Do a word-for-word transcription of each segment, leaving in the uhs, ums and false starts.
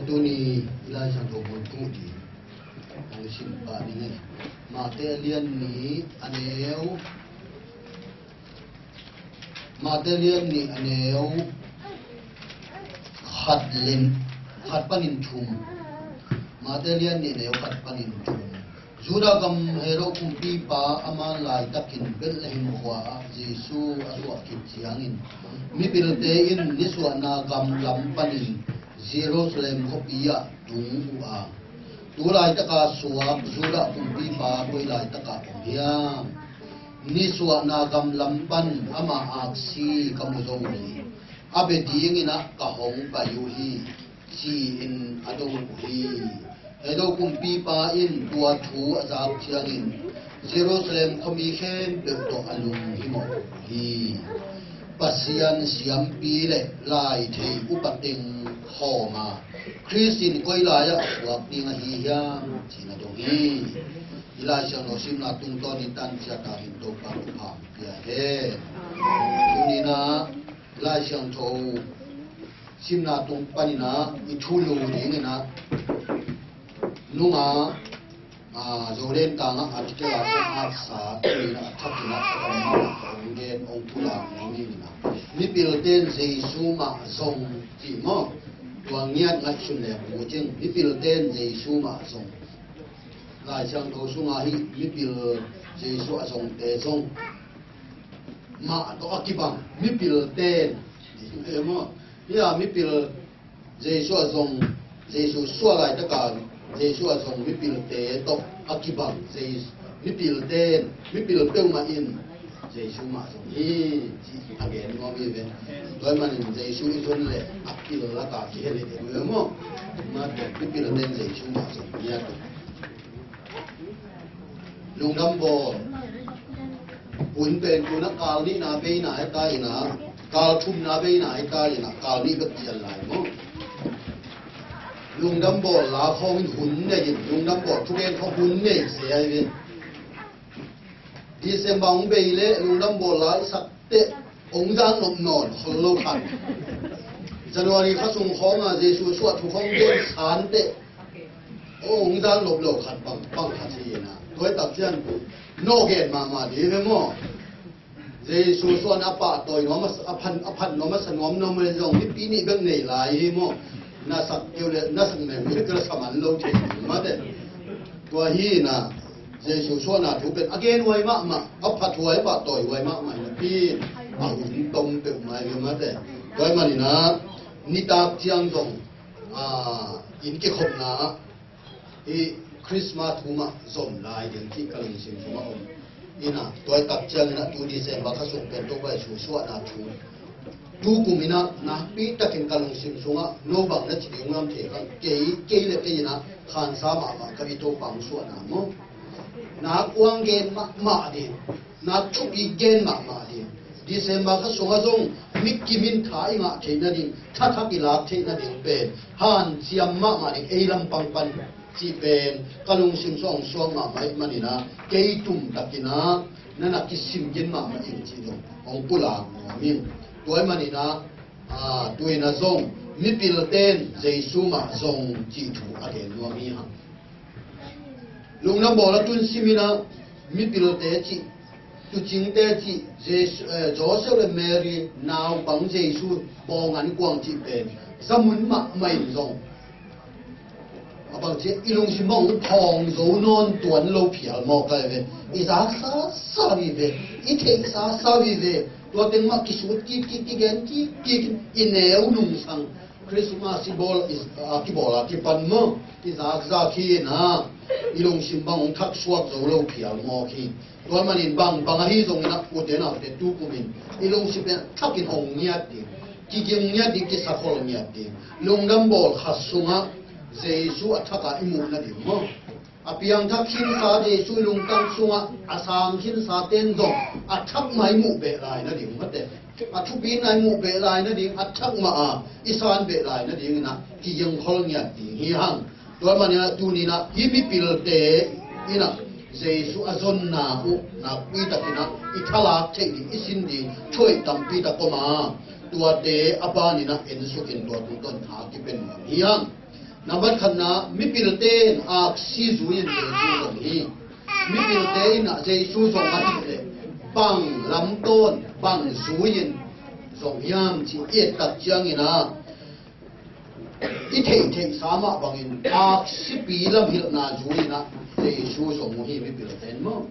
Tuni i Lai Siangtho bulphuh ding hong sim pah ning ei. Mate a lian nih a neu, Mate a lian nih a neu khat le khat panin thum. Mate a lian nih a neu khat panin thum. Judah gam Herod kumpipa a man laitakin Bethlehem khua-ah Jesu a suah khit ciangin mipilte in nisuahna gam lam panin Jerusalem khuapi-ah tung uh a, tu laitaka suak Judah kumpipa koi laitakah om hiam? Nisuahna gam lam pan ama aksi ka mu zo uh hi. A bia dingin ah ka hong pai uh hi, ci-in a dong uh hi. Herod kumpipa in tua thu a zak ciangin Jerusalem khuami khempeuh tawh a lunghimawh uh hi. Pasian siampi le laithei upa teng khawm a, Khrist in koi lai-ah a suak ding ahi hiam, ci-in a dong hi. I Lai Siangtho simna tungtawn in tan ciat a hin Topa thupha pia hen. Tuni-in ah Lai Siangtho simna tung panin ah i thulu dingin ah nunga, ah, Zoland tangah article a kong haksa, tuni-in ah a thakin ah ka hong gen, hong pulak nuam ing in ah, mipilte in Jesu mah zong cih maw? Tua ngiat ngaihsun le bu cing, mipilte in Jesu mah zong. Lai Siangtho sungah hih mipil Jesu a zongte zong mah tawh a kibang mipilte in, eh, maw? Hih a mipil Jesu a zong, Jesu suah laitaka Jesu a zong mipilte tawh a kibang Jesu, mipilte in, mipil peuhmah in Jesu mah zong hi, ci a gen nuam hi ve. Tua ahih manin Jesu i zon leh a pil lakah kihel hi ding hi ve maw? Mah tawh mipilte in Jesu mah zong hi a. Lungdam bawl. Hun pen tun a kal nihna beina hi ta in ah, kal thumna beina hi ta in ah, kal nih bek cian lai maw? Lungdam bawl la khawng in hun nei in, lungdam bawl thugen khawng hun nei se ahi ve. December hong bei leh lungdam bawl la i sak teh hong zang nop nawn khol lo khat. January kha sung khawng a Jesu suah thu khawng gen san teh hong zang nop lo khat bang, bang khat hi in ah. Tua hi tak ciang nawh gen mahmah ding hi ve maw? Jesu suahna a pahtawi nuam a, a phan, a phat nuam a, sa nuam nuam le zong mipi nih bek nei lai hi maw? Na sak keu le, na sak meng bek la sa man lo thei hi mah teh. Tua hi in ah Jesu suahna thu pen a gen huai mahmah, a phat huai, a pahtawi huai mahmah hi napi in a hun tom peuhmah hi mah teh. Tua ahih manin ah nitak ciang zong, ah, inn kikhopna ah hih Christmas thu mah zom lai ding cih ka lungsim sungah om in ah, tua hi tak ciangin ah tu December kha sung pen Topa Jesu suahna thu tu kum in ah nakpi takin ka lungsim sungah no bang na ci ding ngam thei kha, kei, kei le kei in ah khansa mahmah ka hi, Topa hong suahna maw? Nak uang gen mahmah ding, nak thupi gen mahmah ding. December kha sungah zong mi kim in tha i ngah theih nading, tha thak i lak theih nading pen hanciam mahmah ding, ei lampang pan cih pen ka lungsim sungah hong suak mahmah ahih manin ah, kei tum takin ah na na kisim gin mahmah ing cih zong hong pulak nuam ing. Tua ahih manin ah, ah, tu-in ah zong mipilte in Jesu mah zong cih thu a gen nuam hi hang. Lungdam bawl a tun sim in ah mipilte cih, tuucingte cih, Jesu, eh, Joseph le Mary naupang Jesu bawng ankuang cih pen zamun mahmah in zong a bang cih i lungsim bang hong thawng zo nawn tuan lo phial mawk a hi ve. I zaksa sa hi ve, i theihsa sa hi ve. Tua teng mah kisut kik kik, kigen kik kik, i neu nungsang Christmas i bawl, i, a, kibawl a kipan maw, i zakzak hi in ah, i lungsim bang hong thaksuak zo lo phial mawk hi. Tua ahih manin bang, bang ahi zongin ah, ute naute tu kumin i lungsim pen thakin hong ngiat ding, kiging ngiat ding, kisakhol ngiat ding. Lungdam bawl khat sungah Jesu a thak a i muh nading maw? A piangthak khinsa Jesu i lungtang sungah a sang khinsa ten zong a thak mah i muh beh lai nading mate. A thupina i muh beh lai nading, a thak mah a i san beh lai nading in ah kigingkhol ngiat ding hi hang. Tua ahih manin ah tuni in ah hih mipilte in ah Jesu a zonna uh nakpi takin ah i thalak theih ding, i sin ding thu hoih tampi tak om a, tuate a panin ah ensukin tua tungtawn tha kipia nuam hi hang. Nambat khatna, mipilte in aksi zui-in Jesu zong hi. Mipilte in ah Jesu zong a hih leh bang lamtawn, bang zui-in zong hiam cih i et tak ciangin ah, i theihtheihsa mah bangin aksipi lam hilhna zui-in ah Jesu zong uh hi, mipilte in maw.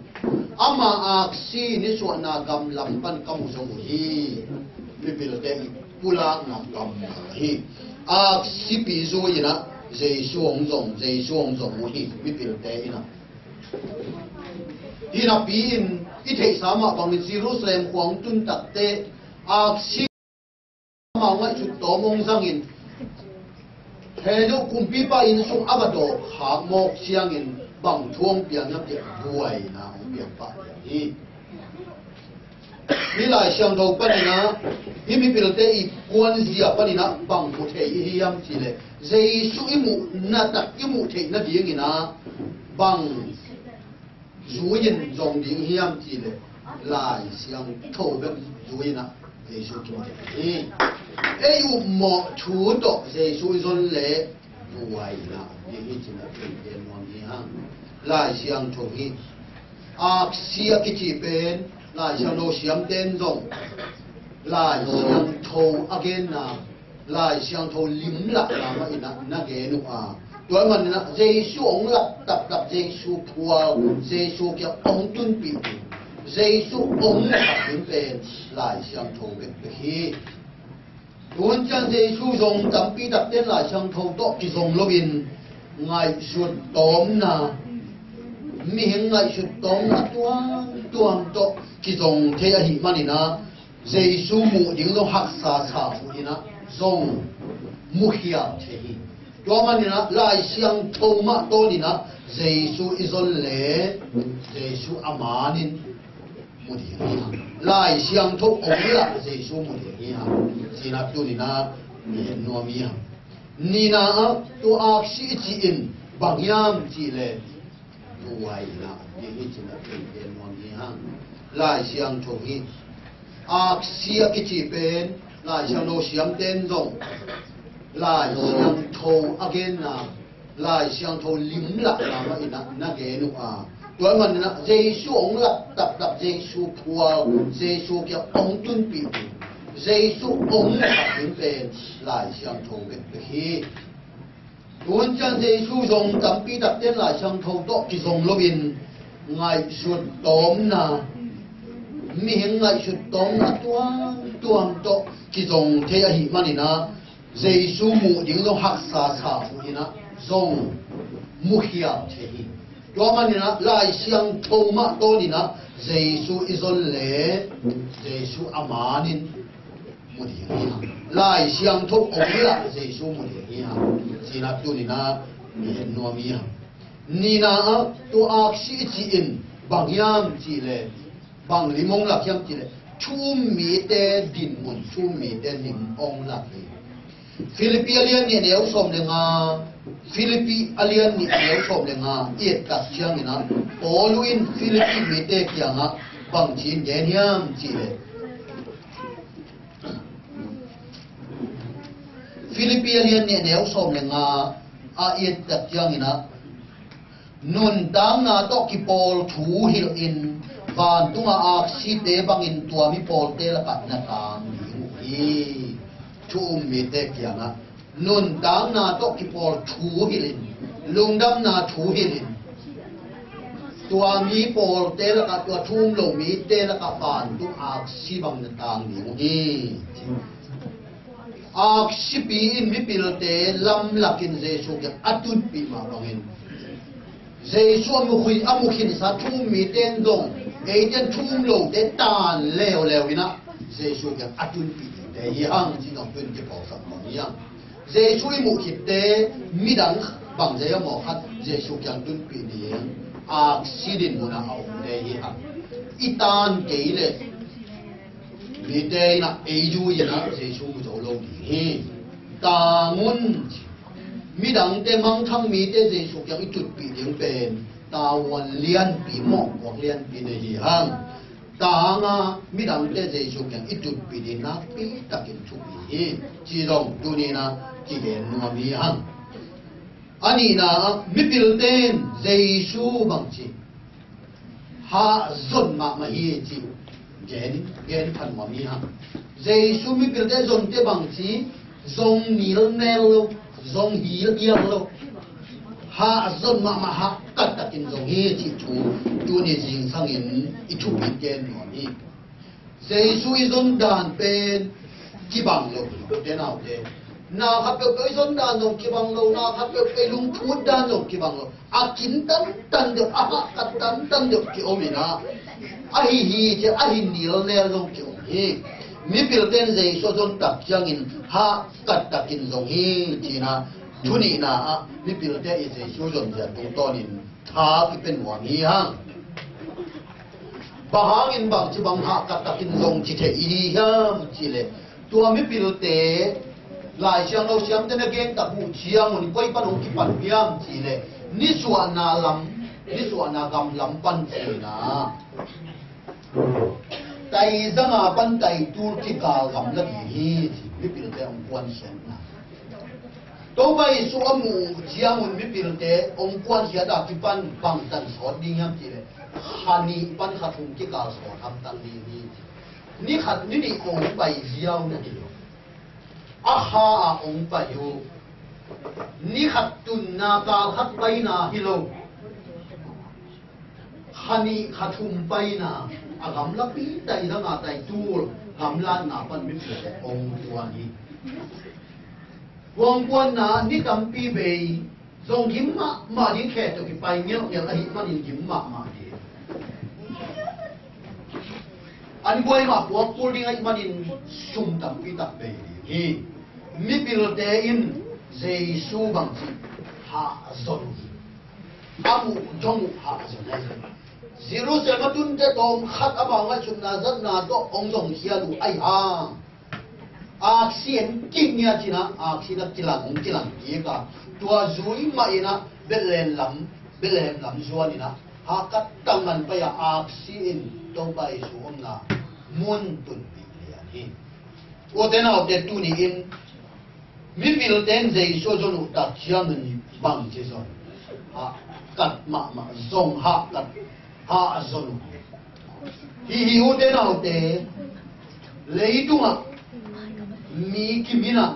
Ama aksi nisuahna gam lam pan ka mu zong uh hi. Mipilte i pulakna gam hi. Aksipi zui-in ah Jesu hong zong, Jesu hong zong uh hi, mipilte in ah. Hi napi-in i theihsa mah bangin Jerusalem khua hong tun takteh aksi amau ngaihsut tawm hong zangin, he lo kumpipa inn sung a va dawh khak mawk ciangin bang thu hong piang hiam cih leh buaina hong piang pah hi. Hih Lai Siangtho panin ah, hih mipilte i kuanzia panin ah bang mu thei i hi hiam cih leh, Jesu i muhna tak i muh theih nadingin ah bang zui-in zong ding hiam cih leh, Lai Siangtho bek zui-in ah Jesu kimu thei hi. Ei upmawh thu tawh Jesu i zon leh buaina ding hi cih ah i gen nuam hi hang. Lai Siangtho hi. Aksi a kici pen Lai Siangtho siamten zong Lai Siangtho a genna, Lai Siangtho limlahna mah in ah na gen uh a, tua ahih manin ah Jesu hong lak taktak, Jesu phual, Jesu kiang hong tunpih ding, Jesu hong lak ding pen Lai Siangtho bekbek hi. Tun ciang Jesu zong tampi takte in Lai Siangtho tawh kizong loin ngaihsut tawmna, mihing ngaihsut tawmna tuamtuam tawh kizong thei ahih manin ah, Jesu muh ding zong haksa sa uh in ah zong mukhial thei hi. Tua manin ah Lai Siangtho mah tawnin ah Jesu i zon leh Jesu a manin mu ding hi hang. Lai Siangtho om lah Jesu mu ding hi hang. Cih ah tunin ah gen nuam hi hang. Nihna ah tua aksi i cih in bang hiam cih leh buaina ding hi cih ah gen nuam hi hang. Lai Siangtho hi. Aksi a kici pen Lai Siangtho siamten zong Lai Siangtho a genna, Lai Siangtho limlahna mah in ah na gen uh a, tua ahih manin ah Jesu hong lak taktak, Jesu phual, Jesu kiang hong tunpih ding, Jesu hong lak ding pen Lai Siangtho bekbek hi. Tun ciang Jesu zong tampi takte in Lai Siangtho tawh kizong loin ngaihsut tawmna, mihing ngaihsut tawmna tuamtuam tawh kizong thei ahih manin ah, Jesu muh ding zong haksa sa uh in ah zong mukhial thei hi. Tua manin ah Lai Siangtho mah tawnin ah Jesu i zon leh Jesu a manin mu ding hi hang. Lai Siangtho om lah Jesu mu ding hi hang. Cih ah tunin ah gen nuam hi hang. Nihna ah tua aksi i cih in bang hiam cih leh, bang lim hong lak hiam cih leh, thu um mite dinmun, thu um mite lim hong lak hi. Filipi a lian nih, a neu sawm le nga, Filipi a lian nih, a neu sawm le nga i et tak ciangin ah, Paul in Filipi mite kiangah bang ci-in gen hiam cih leh, Filipi a lian nih, a neu sawm le nga ah i et tak ciangin ah, nuntakna tawh kipawl thu hilhin, vantunga aksite bangin tua mipawlte lakah na tang ding uh hi. Thu um mite kiangah nuntakna tawh kipawl thu hilhin, lungdamna thu hilhin, tua mipawlte lakah, tua thu um lo mite lakah vantung aksi bang na tang ding uh hi. Aksipi in mipilte lamlakin Jesu kiang a tunpih mah bangin, Jesu a mukhui, a mukhinsa thu um mite in zong, eite in thu um lote tan leuleu in ah Jesu kiang a tunpih dingte hi hang, cih zong tun kiphawksak mah hi hang. Jesu i muh khitte midang bang zei a maw khat Jesu kiang tunpih ding aksi dinmun ah a omte hi hang. I tan kei leh mite in ah ei zui-in ah Jesu mu zo lo ding hi. Tang un. Midangte, mangthang mite Jesu kiang i tutpih ding pen tavuan lianpi, mawhpuak lianpi nei hi hang. Tang a midangte Jesu kiang i tutpih ding nakpi takin thupi hi. Cih zong tuni-in ah kigen nuam hi hang. A nihna ah mipilte in Jesu bangci hahzon mahmah hi ci gen, gen phan nuam hi hang. Jesu mipilte zonte bangci zong nilnel lo, zong hilhial lo, hahzon mahmah, hahkat takin zong hi ci thu tuni zingsangin i thupite nuam hi. Jesu i zon dan pen kibang lo, ute naute. Na khat peuhpeuh i zon dan zong kibang lo, na khat peuhpeuh i lungphut dan zong kibang lo. A kin tantan deuh, a hahkat tantan deuh kiom in ah, a hi hi ci, a hi nilnel zong kiom hi. Mipilte in Jesu a zon tak ciangin hahkat takin zong hi ci-in ah, thu nihna ah mipilte i Jesu zonzia tungtawnin tha kipia nuam hi hang. Bang hangin bangci bang hahkat takin zong ci thei i hi hiam cih leh, tua mipilte Lai Siangtho siamte na gen tak uh ciangun koi pan hong kipan hiam cih leh, nisuahna lam, nisuahna gam lam pan ci-in ah, tai zanga pan tai tul kikal gamla ding hi ci, mipilte hong kuansiatna. Topa Jesu a muh ciangun mipilte hong kuansiat a kipan bangtan sawt ding hiam cih leh, kha nih pan kha thum kikal sawt hamtang ding hi ci. Ni khat ni nih hong pai ziau na hi lo. A kha a hong pai uh. Ni khat tunna, kal khat paina hi lo. Kha nih kha thum paina, a gamlapi tai zanga tai tul gamlatna pan mipilte hong kuan hi. Hong kuanna ni tampi bei zong gim mahmah ding, khe tawh kipai ngelhngelh ahih manin gim mahmah ding. An buai mah puak kul ding ahih manin sum tampi tak bei ding hi. Mipilte in Jesu bangci hahzon uh hi. A muh dong uh hahzon ahi hi. Jerusalem a tunte tawm khat amau ngaihsutna zatna tawh hong zongkhia uh ahi hang, aksi en kik ngiat in ah, aksi in ah kilang, hong kilang kik a, tua zui mah in ah Bethlehem lam, Bethlehem lam zuan in ah, hahkat tangman pai a, aksi in Topa Jesu omna mun tunpih lian hi. Ute naute, tuni in mipilte in Jesu a zon uh tak ciangin bangci zon? Hahkat mahmah, zong hahkat, hahzon uh hi. Hi hi, ute naute, leitungah mi kimin ah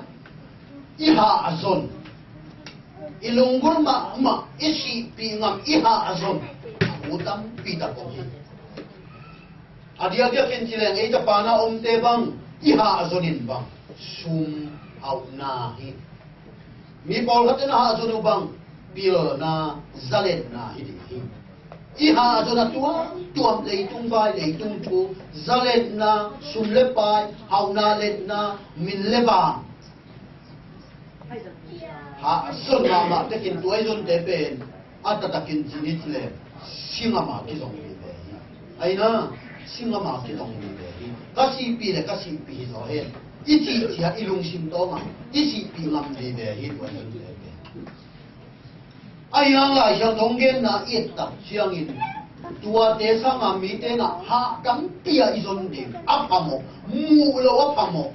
i hahzon, i lunggulh mahmah, i sihpih ngam, i hahzon a, thu tampi tak om hi. A diakdiakin ci leng, ei tapa na omte bang i hahzon in bang sum hauhna hi. Mi pawlkhat in a hahzon uh bang pilna, zalenna hi ding hi. I hahzon a tuamtuam, leitung vai, leitung thu, zalenna, sum le pai, hauhna, letna, min le bang. Hahzon mahmah takin tua i zonte pen a taktakin ci ni ci leng, si ngam a kizong vive hi. Ahi na, si ngam a kizong vive hi. Ka sihpih le ka sihpih hi zaw hen, i cih ciat i lungsim tawngah i sihpih ngam vive hi tua i zonte pen. Ahi hang Lai Siangtho genna i et tak ciangin, tuate sanga mite in ah hah tampi a i zon ding, a phamawh, muh loh a phamawh,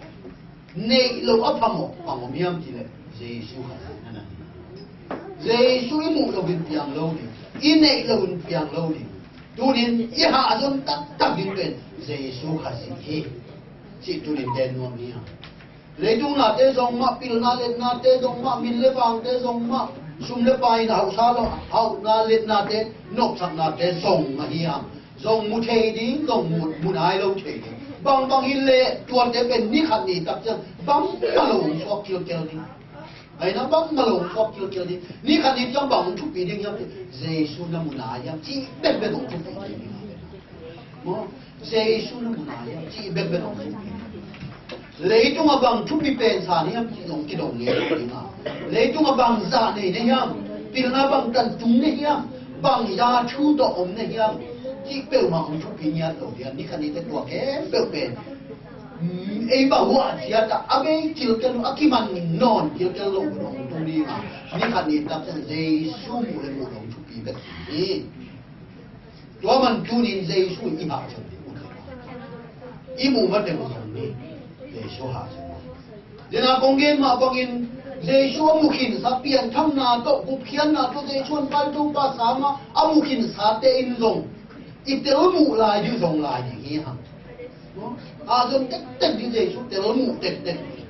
neih loh a phamawh bang om hiam cih leh, Jesu Khazih na hi. Jesu i muh loh in piang lo ding, i neih loh in piang lo ding. Tunin i hahzon taktak ding pen Jesu Khazih hi cih tunin gen nuam ni a. Leitung nate zong mah, pilna letnate zong mah, min le vangte zong mah, sum le pai in a hauhsa lo, hauhna letnate, nopsaknate zong mah hi hang. Zong mu thei ding, zong mu, mu nai lo thei ding. Bangbang hi leh tuate pen ni khat ni tak ciang bangmah lo hong suak kilkel ding. Ahi na, bangmah lo hong suak kilkel ding. Ni khat ni ciang bang hong thupi ding hiam cih, Jesu na mu nai hiam cih bekbek hong thupi ding. Maw, Jesu na mu nai hiam cih bekbek hong thupi ding. Leitung a bang thupi pen sa na hiam cih zong kidong ngei lo ding a. Leitung a bang zah nei na hiam, pilna bang tan tung na hiam, bang za thu tawh om na hiam cih peuhmah hong thupi ngiat lo ding a. Ni khat ni te tua khempeuh pen, mm, ei bang huah ciat a, a bei kilkel lo, a kiman nawn kilkel lo hong tung ding a. Ni khat ni tak ciang Jesu muh le muh lo hong thupi bek hi. Tua man tunin Jesu i hahzon ding uh. I muh mateng zong ni, Jesu hahzon. Tua kong gen mah bangin, Jesu a mukhinsa pianthakna tawh, gupkhiatna tawh, Jesu an pai Topa sangah a mukhinsate in zong i telmuh lai ding zong lai ding hi hang. Hahzon tektek ding, Jesu telmuh tektek ding.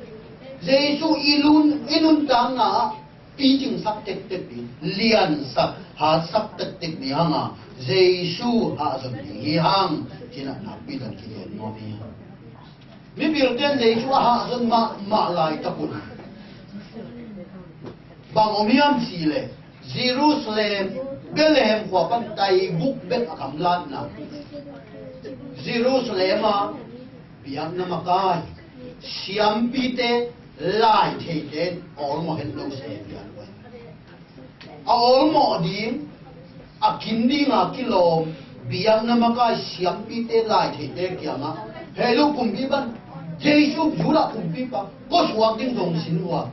Jesu i lun, i nuntakna ah picingsak tektek ding, liansak, hatsak tektek ding hanga Jesu hahzon ding hi hang. Cinah nakpi zong kigen nuam hi hang. Mipilte in Jesu a hahzon mahmah laitak un bang om hiam cih leh, Jerusalem, Bethlehem khua pan taiguk bek a gamlatna, Jerusalem ah biakna makai siampite, laitheite in awlmawh het lo se pian uh a, awlmawh ding, a kin dinga kilawm biakna makai siampite, laitheite kiangah, hei lo kumpipa, Jesu Judah kumpipa, kua suak ding zong sin uh a,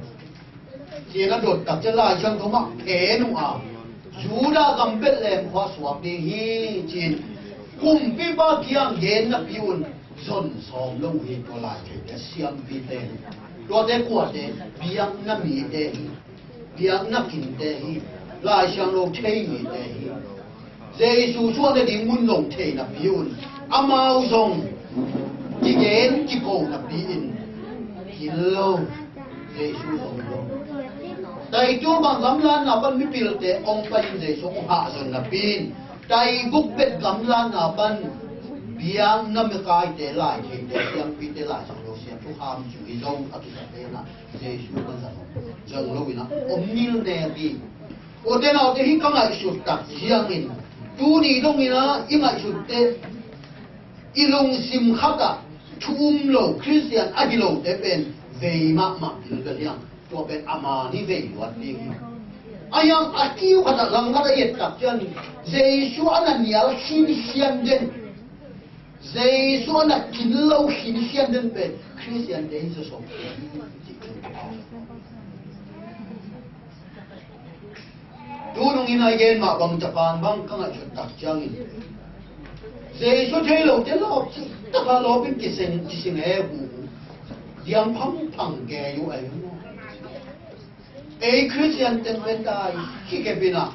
ci-in a dot tak ciang Lai Siangtho mah phen uh a, Judah gam Bethlehem khua suak ding hi ci-in kumpipa kiang gen napi un zon sawm lo uh hi. Tua laitheite, siampite, tuate kuate, biakna mite hi. Biakna kinte hi, Lai Siangtho thei mite hi. Jesu suahna ding mun zong thei napi un amau zong kigen kiko napi-in kin lo, Jesu zong lo. Taitul bang gamlatna pan mipilte hong pai-in Jesu hong hahzon napi-in, taiguk bek gamlatna pan biakna makaite, laitheite, siampite, Lai Siangtho siam thukham cu i zong a kisate na Jesu ka zang, zang lo in a om nilnek hi. Ute naute, hih ka ngaihsut tak ciangin tuni dongin a i ngaihsut teh, i lungsim khat ah thu um lo, Khristian a hi lote pen vei mahmah pilbel hiam? Tua pen a man hi, vei luat ding hi. A hiang a kiu khat ah lang khat a i et tak ciangin Jesu a na nial khinsian den, Jesu a na kin lo khinsian den pen Khristiante hi zawsawm. Tunung in a i gen mah bang, Japan bang ka ngaihsut tak ciangin Jesu thei lote lawp cih taka lawpin kiseng, kiseng e bu diam phangphang kei uh a hi maw? Ei Khristian teng pen dai kikepin a,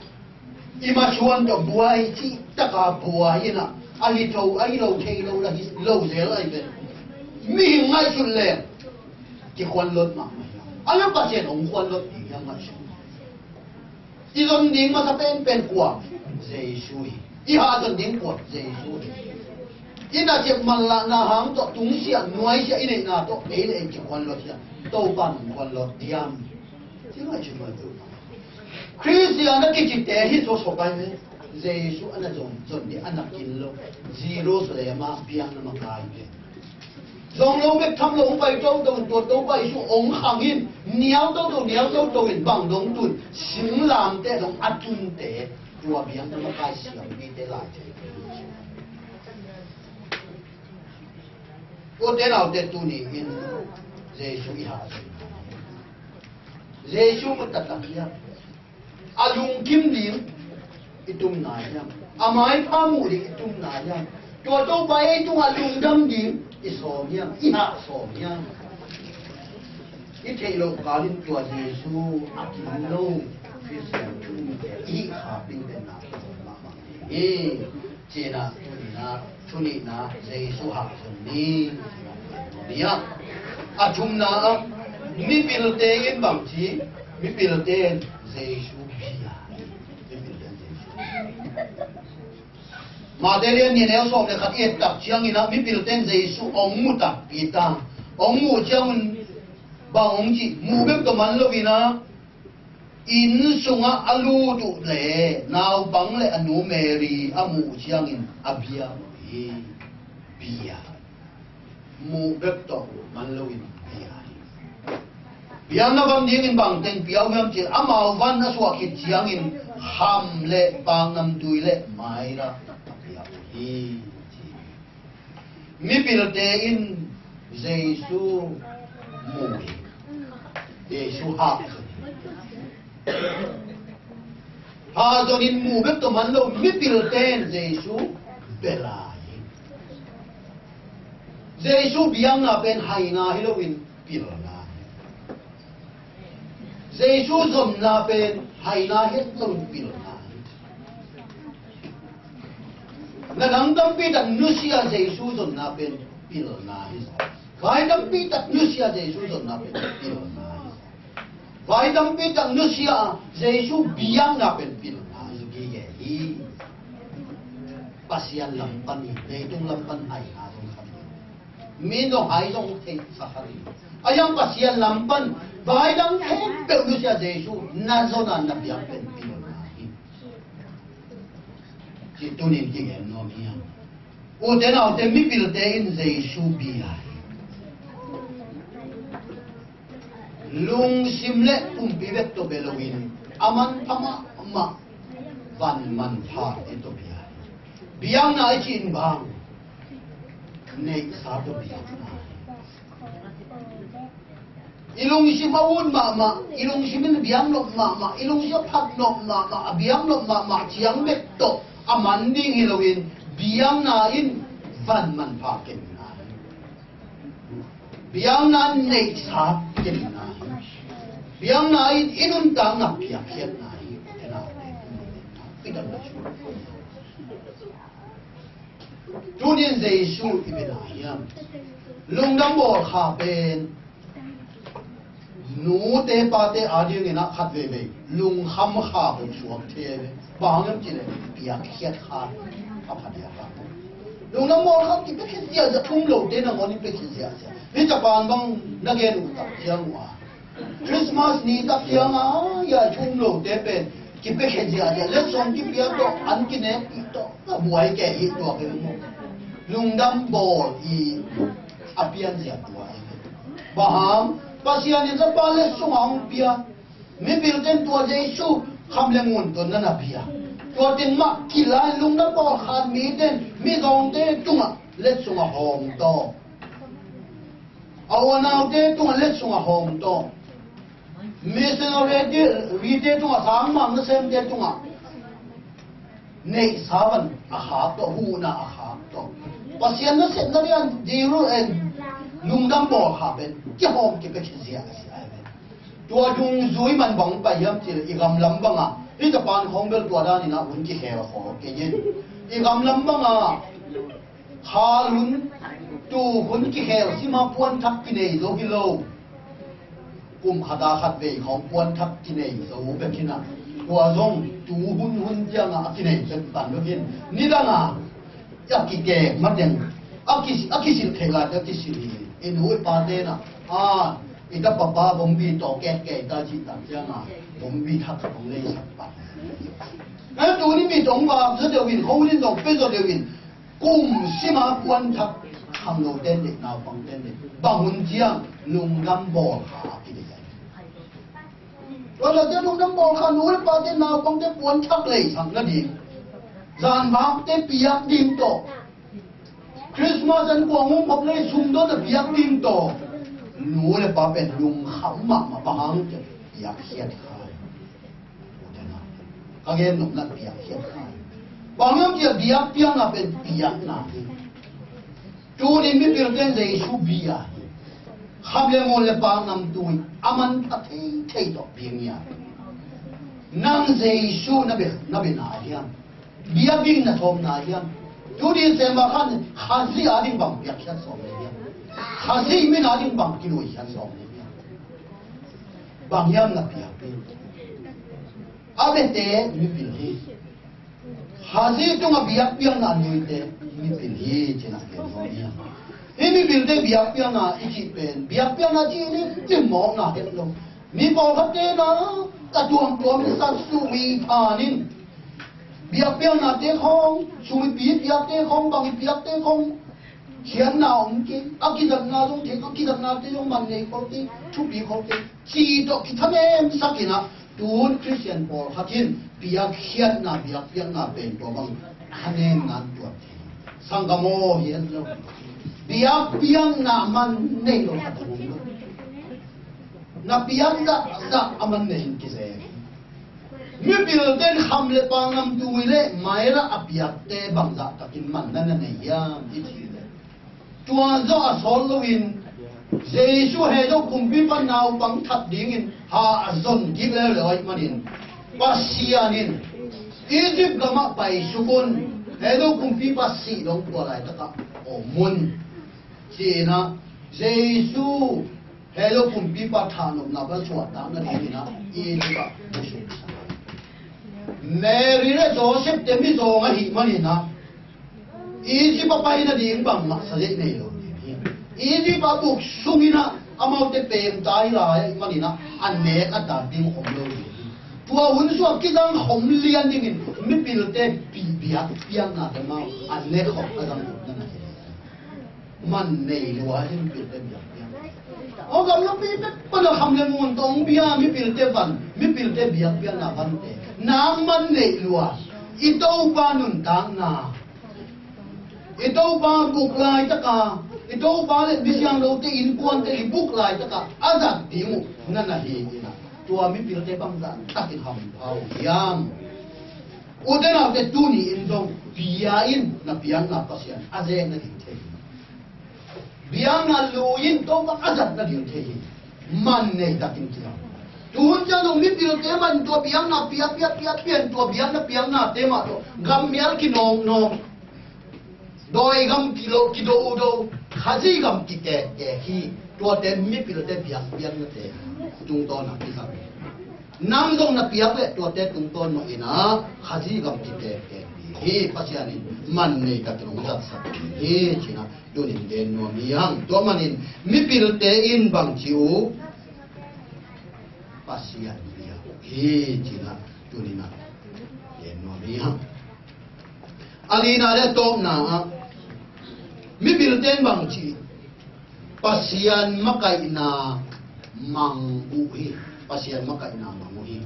i masuan tawh buai cih taka buai in a, a hi tho, a hi lo thei lo la hi lo zel a hi pen. Mihing ngaihsut leng kikhuan lot mahmah hi a, a le Pasian hong khuan lot ding hiam ngaihsut. I zon ding masa penpen kua? Jesu hi. I hahzon ding kua? Jesu hi. I nasep manlahna hang tawh tungsiah nuaisiah i neihna tawh ei le ei kikhuan lot hiam? Topa in hong khuan lot diam? Khristian a kicite hi sawsawk ai ve. Jesu a na zon, zon ding a na kin lo. Jerusalem ah biakna makaite zong lo bek tham lo hong pai toto in, tua Topa Jesu hong khang in, nial toto, nial toto in, bang dong tun, singlamteh dong a tunte, tua biakna makai siampite, laitheite. Ute naute, tuni in Jesu i hahzon. Jesu mah taktak hiam? A lungkim ding i tumna hiam? A maipha muh ding i tumna hiam? Tua Topa ei tungah lungdam ding i sawm hiam? I hah sawm hiam? I theih loh kalin tua Jesu a kin lo Khristian thu umte i hih khapin pen na mahmah ding hi. Cina, tunina, thunina, Jesu hahzon ni. Ni a, a thumna ah, mipilte in bang ci, mipilte in Jesu bia. Mipilte in Jesu. Mate lian nih neu sawm le khat i et tak ciangin ah, mipilte in Jesu hong mu takpi ta. Hong muh ciangun bang hong ci, muh bek tawh man lo in ah, inn sungah a lut uh le naupang le a nu Mary a muh ciangin a bia uh hi. Bia. Muh bek tawh man loin bia hi. Biakna van dingin bang teng pia uh hiam cih leh, amau van a suah khit ciangin kham le paknamtui le maira a pia uh hi. Mipilte in Jesu mu hi. Jesu hahzon hi. Hahzon in mu bek tawh man lo, mipilte in Jesu bia lai hi. Jesu biakna pen haina hi loin pilna hi. Jesu zonna pen haina het loin pilna hi. Na dang tampi tak nusia Jesu zonna pen pilna hi. Vai tampi tak nusia Jesu zonna pen pilna hi. Vai tampi tak nusia Jesu biakna pen pilna hi. Gige hi. Pasian lam pan hi, leitung lam pan haina zong khat hi. Mi zong hai zong theihsa khat hi. A hiang Pasian lam pan vai dang khempeuh nusia Jesu na zonna na biak pen pilna hi. Ci tunin kigen nuam hi hang. Ute naute, mipilte in Jesu bia hi. Lungsim le pumpi bek tawh bia loin a manpha mahmah van manphate tawh bia hi. Biakna i cih in bang, neihsa tawh biakna hi. I lungsim a ut mahmah, i lungsim in biak nop mahmah, i lungsim a phat nop mahmah, a biak nop mahmah ciang bek tawh a man ding hi loin, biakna in van manpha kenna hi. Biakna in neihsa kenna hi. Biakna in i nuntakna piakkhiatna hi. Tunin Jesu i bia na hiam? Lungdam bawl kha pen nute pate a dingin ah khat veivei lungkham kha hong suak thei ve. Bang hang hiam cih leh piakkhiat kha a phat hi a kha. Lungdam bawl kha kipiakkhiat ziahziah, thum lote nangawn in piakkhiat ziahziah. Hih Japan bang na gen uh tak ciang uh a, Christmas ni tak ciang a, ya, thum lote pen kipiakkhiat ziahziah. Letsong kipia tawh, an kinekpih tawh, a buai kei hi tua pen maw. Lungdam bawl i a pianzia tua hi. Bang hang? Pasian in Japan letsong a hong pia. Mipilte in tua Jesu kham le ngun tawh na na bia. Tua teng mah kilai, lungdam bawl kha mite in mizawngte tungah letsong a hawm tawh, a u a naute tungah letsong a hawm tawh, missionary te, rite tungah, sangmang nasemte tungah neihsa van a khak tawh, huhna a khak tawh, Pasian nasepna rian diru en lungdam bawl kha pen kihawm kipiakkhiat ziahziah hi. Tua dungzui man bang pai hiam cih leh i gam lam bangah, hih Japan khawng bel tua danin ah hun kikhel khawh kei in, i gam lam bangah kha hun, tuu hun kikhel sima puanthak kinei zo hi lo. Kum khat a khat vei khawng puanthak kinei zo bek hi na. Tua zong tuu hun hun ciangah a kinei bek pan bek hi. Nidang a a kikek mateng a ki, a kisilh theih lai a kisilh hi. I nu i pate na, a, i tapa pa bombi tawh kek kei ta cih tak ciangah bombi thak khawng leisak pan. A tuni mi tawh vak zaw deuh in, khualzin zong pia zaw deuh in, kum sima puanthak khangno ten dih, naupang ten dih. Bang hun ciang lungdam bawl kha a kidih. Tua leh tua lungdam bawl kha, nu le pate naupangte puanthak leisak nading, zanvakte piak ding tawh, Christmas an kuang hong khop lei sum dawn a piak ding tawh, nu le pa pen lungkham mahmah, bang hang cih leh piakkhiat kha. Ka gen nopna, piakkhiat kha. Bang hang cih leh biakpiakna pen piakna hi. Tunin mipilte in Jesu bia hi. Kham le ngun le paknamtui a manpha theithei tawh bia ngiat. Nang Jesu na bia, na bia na hiam? Biakinn na sawm na hiam? Tunin sem a khan Khazih a ding bang piakkhiat sawm na hiam? Khazih min a ding bang kinuikhiat sawm na hiam? Bang hiam na piak ding? A biate mipil hi. Khazih tungah biakpiakna nuite mipil hi, ci-in a gen nuam hi. Hih mipilte biakpiakna i cih pen, biakpiakna cih limlim mawkna het lo. Mi pawlkhatte na a tuamtuam i sak sumi phan in, biakpiaknate khawng, sumipi piakte khawng, bang i piakte khawng, khiatna om kei, a kizatna zong thei, a kizatnate zong man nei khol kei, thupi khol kei, ci tawh kithanemsak in ah, tun Khristian pawlkhat in piakkhiatna, biakpiakna pen tua bang thanemna tuat thei. Sanggam aw, hi en lo. Biakpiakna man nei lo khat om lo. Na piak zahzah a man nei in kize. Mipilte in kham le paknamtui le maila a piakte bangzah takin man na na nei hiam i cih leh, tua zawh a sawt loin Jesu Hezo kumpipa naupang that dingin hahzon kik leuleu ahih manin, Pasian in Egypt gamah paisuk un, Hezo kumpipa sih dong tua laitakah om un, ci-in ah, Jesu Hezo kumpipa thahnopna pan suahtakna dingin ah Egypt ah busuk sa. Mary le Joseph te mizawng ahih manin ah Egypt a pai nading bangmah sa leh nei lo ding hi. Egypt a buk sungin ah amaute pemta hi lai ahih manin ah a nek a dat ding om lo ding hi. Tua hun sung a kizang khom lian dingin mipilte pi-, biak piaknate mah a nek khop a zang khop na na hi. Man nei lua hi mipilte biak piak. Aw, gamlapi pek pan a kham le ngun tawh hong bia mipilte van, mipilte biak piakna vante. Nang man nei lua. I Topa nuntakna, i Topa buk laitaka, i Topa le misiang lote innkuante i buk laitaka a zat ding uh na na hi in ah, tua mipilte bangzah takin hampha uh hiam? Ute naute, tuni in zong bia in na piakna Pasian a zek nading thei hi. Biakna lui in Topa a zat nading thei hi. Man nei takin kiam. Tuhun ciang zong mipilte mah in tua biakna piak, piak, piak, piak in tua biakna piaknate mah tawh gammial kinawknawk, dawi gam kilo, kido, do, Khazih gam kitektek hi. Tuate mipilte biak, biaknate tungtawn ah kizang. Nang zong na piak leh tuate tungtawn mah in ah Khazih gam kitektek ding hi. Pasian in man nei takin hong zatsak ding hi, ci-in ah tuni in gen nuam hi hang. Tua manin mipilte in bangci uh, Pasian biak hi, ci-in ah tuni in ah gen nuam hi hang. A lina le tawpna ah mipilte in bangci, Pasian makaihna mang uh hi. Pasian makaihna mang uh hi.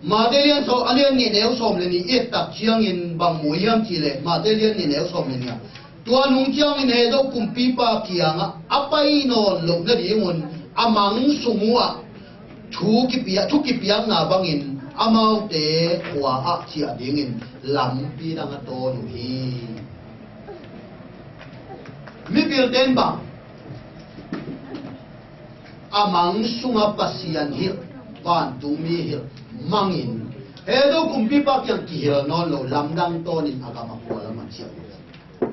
Matthai lian sawm, a lian nih neu sawm le nih i et tak ciangin bang mu hiam cih leh, Matthai lian nih neu sawm le nih ah, tua nung ciangin Hezo kumpipa kiangah a pai nawn loh nadingun a mang sung uh ah thu kipia-, thu kipiakna bangin amaute khua ah ciah dingin lampi dang a tawn uh hi. Mipilte in bang, a mang sungah Pasian hilh, vantungmi hilh mangin, Hezo kumpipa kiang kihel nawn lo, lamdang tawnin a gam a khua lam a ciah uh.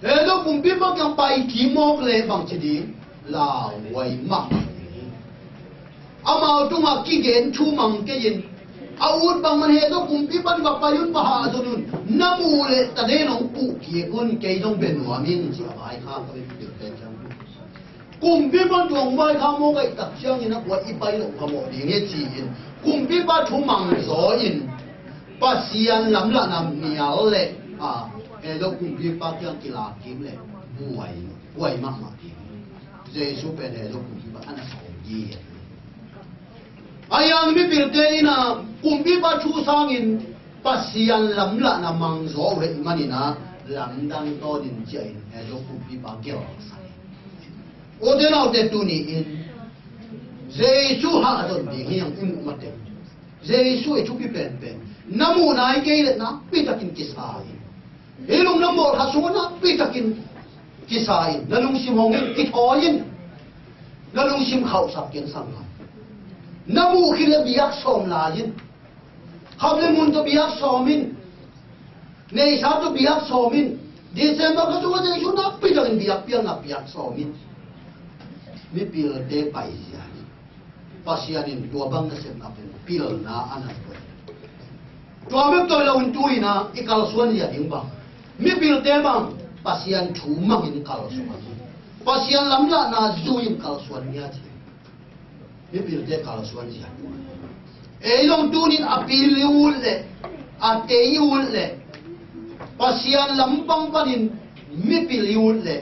Hezo kumpipa kiang pai kik mawk leh bangci ding, lauhuai mahmah ding hi. Amau tungah kigen thu mang kei-in, a ut bangmah in Hezo kumpipa in va pai un, va hahzon un, na muh leh taden hong puh kik un, kei zong bia nuam ing, ci a vaikhak a, mipilte ciang. Kumpipa in tua hong vaikhak mawk ahih tak ciangin a kua i pai loh phamawh ding hi, ci-in kumpipa thu mang zaw in, Pasian lamlahna mial leh, a, Hezo kumpipa kiang kilak kik leh buai, buai mahmah ding. Jesu pen Hezo kumpipa a na sa hi. Ahi hang mipilte in a kumpipa thu sangin Pasian lamlahna mang zaw uh ahih manin a, lamdang tawnin ciah in Hezo kumpipa gelh sa hi. Ute naute, tuni in Jesu hahzon ding hi hang, i muh mateng. Jesu i thupi penpen. Na muh nai kei leh nakpi takin kisa in. Hih lungdam bawlkhat sungah nakpi takin kisa in. Na lungsim hong in, kithawi in. Na lungsim khauhsak kei in, sanggam. Na muh khit leh biak sawm lai in. Kham le ngun tawh biak sawm in. Neihsa tawh biak sawm in. December kha sungah Jesu nakpi takin biak piakna biak sawm in. Mipilte paizia in. Pasian in tua bang nasepna pen pilna a na tuah. Tua bek tawh hi lo in tu-in a i kalsuan zia ding bang, mipilte bang Pasian thu mangin kalsuan, Pasian lamlahna zui-in kalsuan ni a ci. Mipilte kalsuan zia. Ei zong tuni-in a pil i ut leh, a tei i ut leh, Pasian lampang panin mipil i ut leh,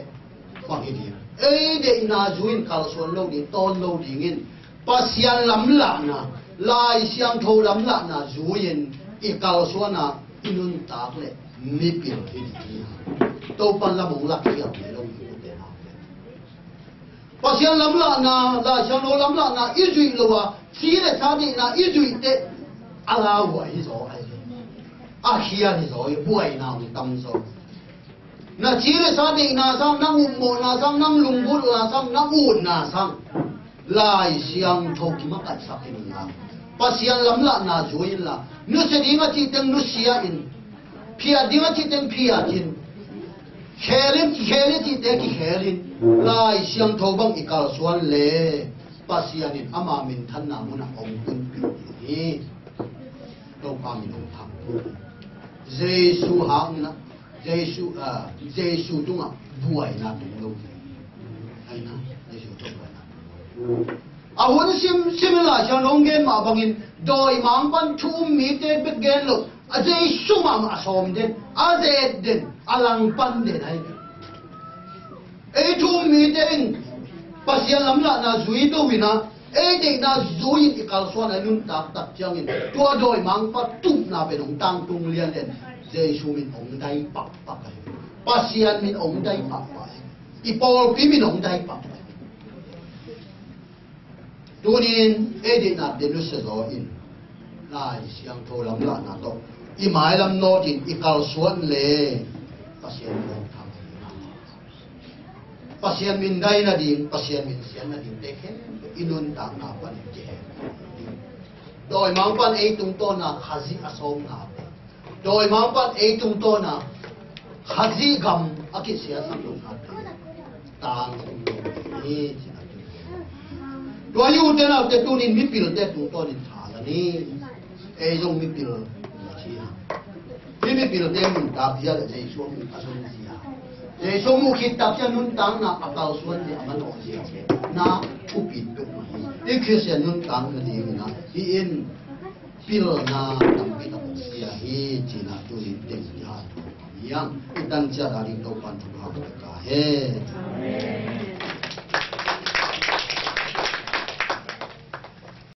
bang hi ding? Ei deihna zui-in kalsuan lo ding, tawn lo dingin, Pasian lamlahna, Lai Siangtho lamlahna zui-in i kalsuan a, i nuntak leh mipil hi ding hi. Topa'n lam hong lak hi a, mei lo hi, ute naute. Pasian lamlahna, Lai Siangtho lamlahna i zuih lo a, ci le sa deihna i zuih teh, a lauhuai hi zaw ahi. A khial hi zaw hi, buaina hong tam zaw. Na ci le sa deihna sang, nang upmawhna sang, nang lunggulhna sang, nang utna sang Lai Siangtho kimakaihsak inla, Pasian lamlahna zui inla, nusia ding a cihteng nusia in, phiat ding a cihteng phiat in, khel in, kikhel in a cihte kikhel in, Lai Siangtho bang i kalsuan le Pasian in ama minthanna munah hong tunpih ding hi. Topa min hong thang. Jesu hang in ah, Jesu, ah, Jesu tungah buaina tung lo. Aina, Jesu tungah buaina tung lo. A hun simsim in Lai Siangtho hong gen mah bangin, dawimangpa'n thu um mite bek gen lo, a Jesu mahmah a sawm den, a zet den, a langpan den ahi. Ei thu um mite in Pasian lamlahna zui to in ah, ei deihna zui in i kalsuan a i nuntak tak ciangin, tua dawimangpa tupna pen hong tangtung lianlian, Jesu min hong dai pakpak ahi. Pasian min hong dai pakpak ahi. I pawlpi min hong dai pakpak ahi. Tunin ei deihna pen nusia zaw in, Lai Siangtho lamlahna tawh i mailam nawt in i kalsuan le Pasian min hong thang. Pasian min dai nading, Pasian min sian nading te khempeuh i nuntakna panin kihem. Dawimangpa'n ei tungtawna Khazih a sawmna, dawimangpa'n ei tungtawna Khazih gam a kisiasak lohna te tangtung lo hi, ci-in a tun. Tua hi ute naute, tunin mipilte tungtawnin tha la ni. Ei zong mipil na ci a, hih mipilte nuntak zia le Jesu a muh a zon zia, Jesu a muh khit tak ciang nuntakna a kalsuan zia, a manawh zia, na upit peuhmah hi. I Khristian nuntak nadingin ah hih in pilna tampi tak zia hi, ci-in a tunin teng i hanthawn hi hang. I tan ciat a ding Topa'n thupha hong pia ta hen.